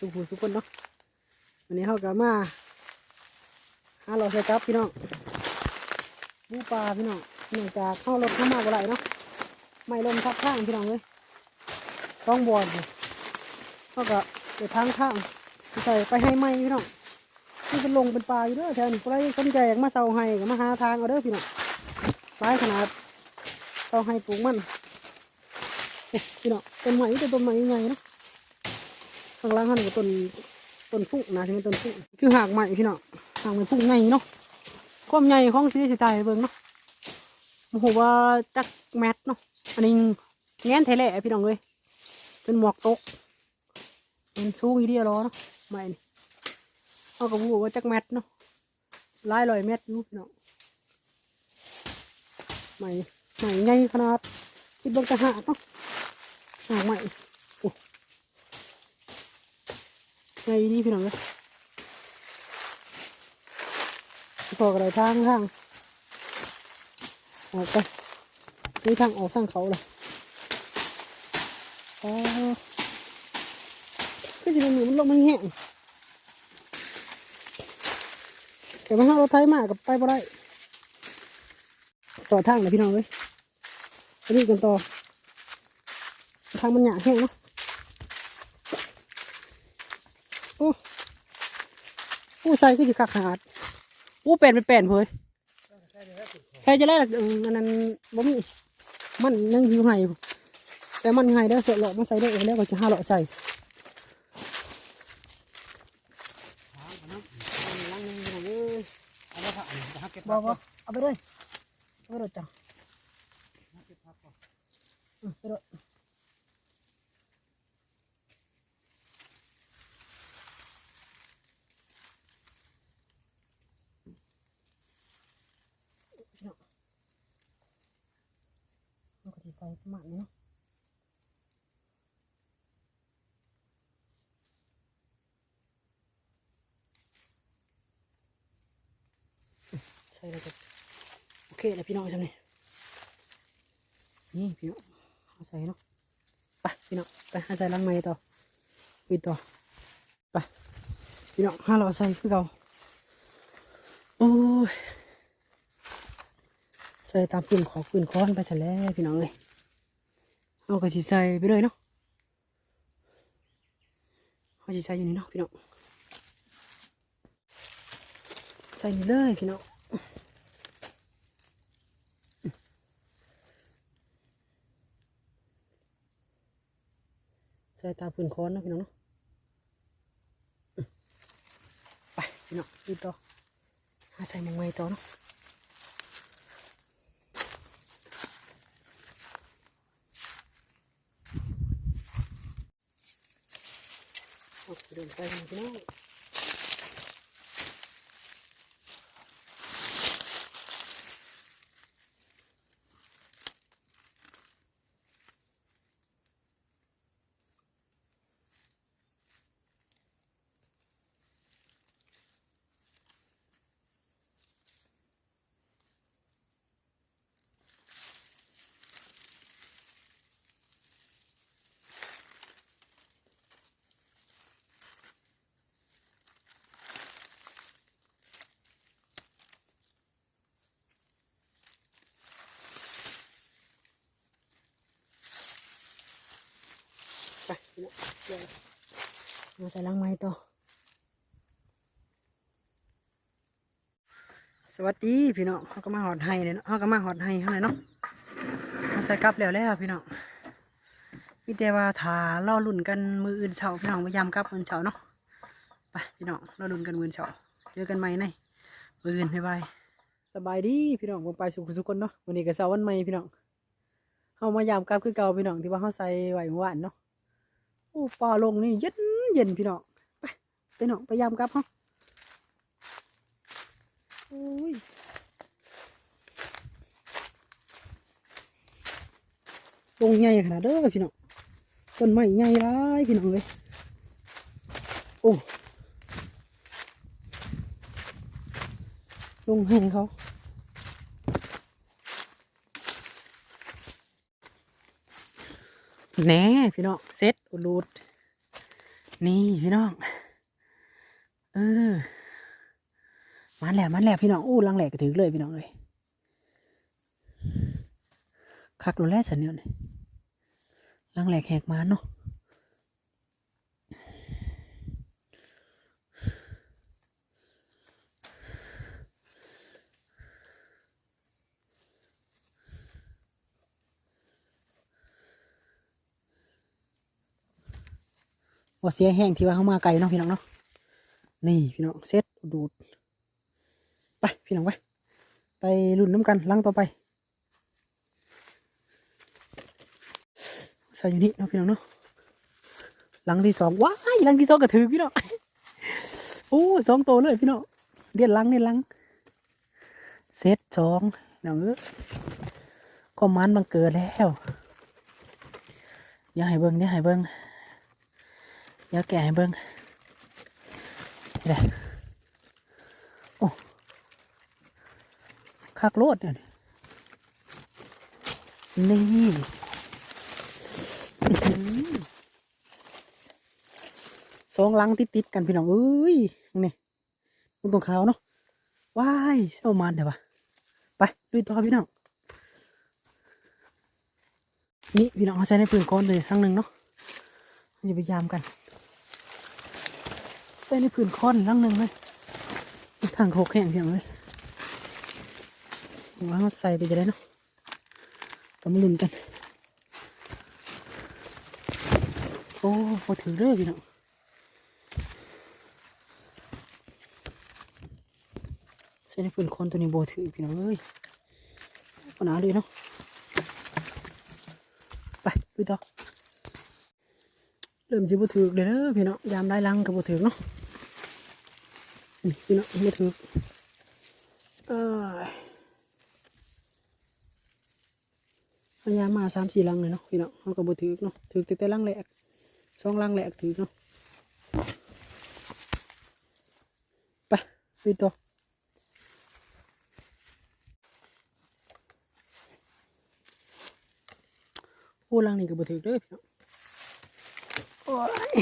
ສູ່ຜູ້ສູ່ຄົນເນາະ. ວັນນີ້ເຮົາກໍມາຫາເລາະໃສ່ກັບພີ່ນ້ອງ ບຸປ່າພີ່ນ້ອງ. ເນື່ອງຈາກເຮົາລົດເຮົາມາບໍ່ໄດ້ເນາະ ໄມ້ລົ້ມທັບທາງພີ່ນ້ອງເອີຍ ສອງບ່ອນ. ເຮົາກໍໄປທາງທາງໃສ່ໄປໄຮ່ໃໝ່ພີ່ນ້ອງ. ມັນເປັນລົງເປັນປ່າຢູ່ເດີແຖວນີ້ ຜູ້ໃດສົນໃຈຢາກມາເຊົ່າໄຮ່ກໍມາຫາທາງເອົາເດີພີ່ນ້ອງ ຫຼາຍຂະໜາດ ເຊົ່າໄຮ່ປູກມັນ. ໂອ້ ພີ່ນ້ອງ ຕົ້ນໄມ້ມີແຕ່ຕົ້ນໄມ້ໃຫຍ່ເນາະ. ຂ້າງຫຼັງເຮົານີ້ກໍຕົ້ນ ຕົ້ນພຸ້ງ ໜ້າຊິແມ່ນຕົ້ນພຸ້ງ ຄືຮາກໄມ້ພີ່ນ້ອງ ຮາກໄມ້ພຸ້ງໃຫຍ່ເນາະ. ຄວາມໃຫຍ່ຂອງຊິ ຊິຖ່າຍໃຫ້ເບິ່ງເນາະ ບໍ່ຮູ້ວ່າຈັກແມັດເນາະ. ອັນນີ້ແງນແທ້ແຫຼະພີ່ນ້ອງເອີຍ ຈົນໝອກຕົກ. ມັນສູງອີ່ຫຼີຫຼໍເນາະ ໄມ້ນີ້ ເຮົາກໍບໍ່ຮູ້ວ່າຈັກແມັດເນາະ. ຫຼາຍຮ້ອຍແມັດຢູ່ພີ່ນ້ອງ. ໄມ້ ໄມ້ໃຫຍ່ຂະໜາດ ຄິດເບິ່ງແຕ່ຮາກເນາະ ຮາກໄມ້ ໂອ້ ໃຫຍ່ດີພີ່ນ້ອງເອີຍ. ພໍກໍໄດ້ທາງ ທາງອອກໄປ ມີທາງອອກທາງເຂົ້າລະ. ອໍ ຄືຊິແມ່ນມື້ມັນລົມແຮງໆ ແຕ່ວ່າເຮົາລົດໄຖມາກໍໄປບໍ່ໄດ້ ສອດທາງລະພີ່ນ້ອງເອີຍ. ໄປລຸຍກັນຕໍ່ ທາງມັນຍາກແຮງເນາະ. ໂອ້ ໂອ້ ໃສ່ຄືຊິຄັກຂະໜາດ ໂອ້ ແປນເປັນແປນເວີຍ. ໃສ່ຈະໄດ້ລະ ອັນນັ້ນບໍ່ມີ ມັນຍັງຢູ່ໄຮ່ ແຕ່ມັນຢູ່ໄຮ່ເດີ ສວດເລາະມາໃສ່ເດີ ແລ້ວກໍຊິຫາເລາະໃສ່. ບໍ່ ບໍ່ ເອົາໄປເລີຍ ເອົາໄປໂລດຈ້ະ ເອົາໄປໂລດ. ເຮົາກໍຊິໃສ່ປະມານນີ້ເນາະ. ໃສ່ແລ້ວກໍໂອເຄແລ້ວພີ່ນ້ອງ ຊ່ຳນີ້. ນີ້ພີ່ນ້ອງ ເຮົາໃສ່ເນາະ ໄປພີ່ນ້ອງ ໄປຫາໃສ່ຫຼັງໃໝ່ຕໍ່ ໄປຕໍ່ ໄປພີ່ນ້ອງ ຫາເລາະໃສ່ຄືເກົ່າ. ໂອ້ຍ ໃສ່ຕາມພື້ນຂອກພື້ນຄອນໄປຊັ້ນແຫຼະພີ່ນ້ອງເອີຍ. ເຮົາກໍຊິໃສ່ໄປເລີຍເນາະ. ເຮົາຊິໃສ່ຢູ່ນີ້ເນາະພີ່ນ້ອງ ໃສ່ນີ້ເລີຍພີ່ນ້ອງ ໃສ່ຕາມພື້ນຄອນເນາະພີ່ນ້ອງເນາະ. ໄປພີ່ນ້ອງ ໄປຕໍ່ ຫາໃສ່ໝ່ອງໃໝ່ຕໍ່ເນາະ. ໂອ້ ເດີນໄປພີ່ນ້ອງ. ໄປພີ່ນ້ອງ ມາໃສ່ຫຼັງໃໝ່ຕໍ່. ສະຫວັດດີພີ່ນ້ອງ ເຮົາກໍມາຮອດໄຮ່ແລ້ວເນາະ ເຮົາກໍມາຮອດໄຮ່ເຮົາແລ້ວເນາະ. ເຮົາໃສ່ກັບແລ້ວແລ້ວພີ່ນ້ອງ ມີແຕ່ວ່າຖ້າລໍລຸ້ນກັນມື້ອື່ນເຊົ້າພີ່ນ້ອງ ມາຢາມກັບມື້ອື່ນເຊົ້າເນາະ. ໄປພີ່ນ້ອງ ລໍລຸ້ນກັນມື້ອື່ນເຊົ້າ ເຈີກັນໃໝ່ໃນມື້ອື່ນ ບາຍບາຍ. ສະບາຍດີພີ່ນ້ອງ ປອງປາຍສູ່ຜູ້ສູ່ຄົນເນາະ. ມື້ນີ້ກໍເຊົ້າວັນໃໝ່ພີ່ນ້ອງ ເຮົາມາຢາມກັບຄືເກົ່າພີ່ນ້ອງ ທີ່ວ່າເຮົາໃສ່ໄວ້ມື້ວານເນາະ. ໂອ້ ປ່າລົງນີ້ເຢັນເຢັນພີ່ນ້ອງ ໄປ ໄປນ້ອງ ໄປຢາມກັບເຮົາ. ໂອ້ຍ ລົງໃຫຍ່ຂະໜາດເດີພີ່ນ້ອງ ຕົ້ນໄມ້ໃຫຍ່ຫຼາຍພີ່ນ້ອງເອີຍ. ໂອ້ ລົງໃຫ້ເຂົາ. ແນ່ພີ່ນ້ອງ ເສັດອຸລຸດ ນີ້ພີ່ນ້ອງ ເອີ ມາແລ້ວ ມາແລ້ວພີ່ນ້ອງ. ໂອ້ ຫຼັງແລກກໍຖືກເລີຍພີ່ນ້ອງເອີຍ. ຄັກໂລດແຫຼະຊັ້ນແນວນີ້ ຫຼັງແລກແຮກມາເນາະ. ບໍ່ເສຍແຮງທີ່ວ່າເຮົາມາໄກເນາະພີ່ນ້ອງເນາະ. ນີ້ພີ່ນ້ອງ ເສັດດູດ. ໄປພີ່ນ້ອງ ໄປ ໄປລຸ້ນນຳກັນຫຼັງຕໍ່ໄປ. ໃສ່ຢູ່ນີ້ເນາະພີ່ນ້ອງເນາະ. ຫຼັງທີສອງ ວ້າຍ ຫຼັງທີສອງກໍຖືກພີ່ນ້ອງ. ໂອ້ ສອງໂຕເລີຍພີ່ນ້ອງ. ລຽນຫຼັງ ລຽນຫຼັງ. ເສັດສອງພີ່ນ້ອງເອີຍ. ຄວາມໝານບັງເກີດແລ້ວ. ດຽວໃຫ້ເບິ່ງ ດຽວໃຫ້ເບິ່ງ ດຽວແກະໃຫ້ເບິ່ງ. ນີ້ແຫຼະ. ໂອ້ ຄັກໂລດແນວນີ້. ນີ້ ອືຫື ສອງຫຼັງຕິດໆກັນພີ່ນ້ອງເອີຍ. ນີ້ ມັນຕ້ອງຂາວເນາະ. ວ້າຍ ເອົາມານແທ້ວ່າ. ໄປລຸຍຕໍ່ພີ່ນ້ອງ. ນີ້ພີ່ນ້ອງ ເຮົາໃສ່ໃນພື້ນກ້ອນເລີຍຫຼັງໜຶ່ງເນາະ. ເຮົາຈະໄປຢາມກັນ ໃສ່ໃນພື້ນກ້ອນຫຼັງໜຶ່ງເລີຍ. ທາງໂຄກແຫ້ງພີ່ນ້ອງເອີຍ. ວ່າເຮົາໃສ່ໄປຈະໄດ້ເນາະ ກໍມາລຸ້ນກັນ. ໂອ້ ບໍ່ຖືກເດີພີ່ນ້ອງ. ໃສ່ໃນພື້ນກ້ອນໂຕນີ້ບໍ່ຖືກພີ່ນ້ອງເອີຍ. ປານນັ້ນເລີຍເນາະ. ໄປ ລຸຍຕໍ່. ເລີ່ມຊິບໍ່ຖືກແລ້ວເດີພີ່ນ້ອງ. ຢາມຫຼາຍຫຼັງກໍບໍ່ຖືກເນາະ. ນີ້ພີ່ນ້ອງ ບໍ່ຖືກ. ເອີ ພະຍາຍາມມາສາມສີ່ຫຼັງເລີຍເນາະພີ່ນ້ອງ ເຮົາກໍບໍ່ຖືກເນາະ. ຖືກແຕ່ ແຕ່ຫຼັງແລກ ສອງຫຼັງແລກຖືກເນາະ. ໄປ ໄປຕໍ່. ໂອ້ ຫຼັງນີ້ກໍບໍ່ຖືກເດີພີ່ນ້ອງ. ໂອ້ຍ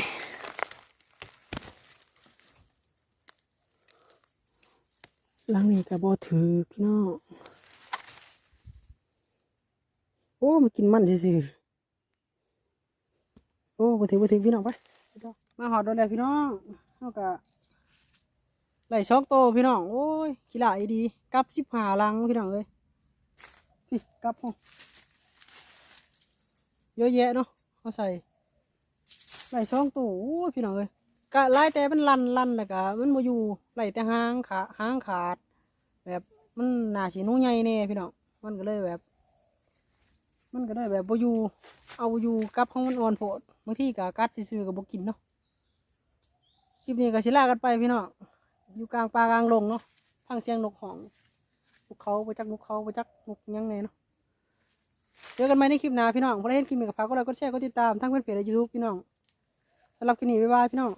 ຫຼັງນີ້ກໍບໍ່ຖືກພີ່ນ້ອງ. ໂອ້ ມາກິນມັນຊື່ໆ. ໂອ້ ບໍ່ຖືກ ບໍ່ຖືກພີ່ນ້ອງ. ໄປ ມາຮອດໂດນແລ້ວພີ່ນ້ອງ. ເຮົາກະໄດ້ສອງໂຕພີ່ນ້ອງ. ໂອ້ຍ ຂີ້ຫຼ້າອີ່ຫຼີ. ກັບສິບຫ້າຫຼັງພີ່ນ້ອງເອີຍ. ນີ້ກັບເຮົາເຍອະແຍະເນາະ ເຮົາໃສ່ໄດ້ສອງໂຕ. ໂອ້ຍ ພີ່ນ້ອງເອີຍ ກະຫຼາຍແຕ່ມັນລັນ ລັນແລ້ວກະມັນບໍ່ຢູ່ ໄດ້ແຕ່ຫາງຂາ ຫາງຂາດ. ແບບມັນໜ້າຊິໜູໃຫຍ່ແດ່ພີ່ນ້ອງ. ມັນກໍເລີຍແບບ ມັນກໍເລີຍແບບບໍ່ຢູ່ ເອົາບໍ່ຢູ່. ກັບເຮົາມັນອ່ອນໂພດ ບາງທີກໍກັດຊື່ໆກໍບໍ່ກິນເນາະ. ຄລິບນີ້ກໍຊິລາກັນໄປພີ່ນ້ອງ ຢູ່ກາງປ່າກາງດົງເນາະ. ຟັງສຽງນົກຮ້ອງ ນົກເຂົາ ບໍ່ຈັກນົກເຂົາ ບໍ່ຈັກນົກຫຍັງແດ່ເນາະ. ເຈີກັນໃໝ່ໃນຄລິບໜ້າພີ່ນ້ອງ. ຜູ້ໃດເຫັນຄລິບນີ້ກໍຝາກກົດໄລ ກົດແຊ ກົດຕິດຕາມທັງແຟນເພຈ ແລະ ຢູທູບພີ່ນ້ອງ. ສຳລັບຄລິບນີ້ ບາຍບາຍພີ່ນ້ອງ.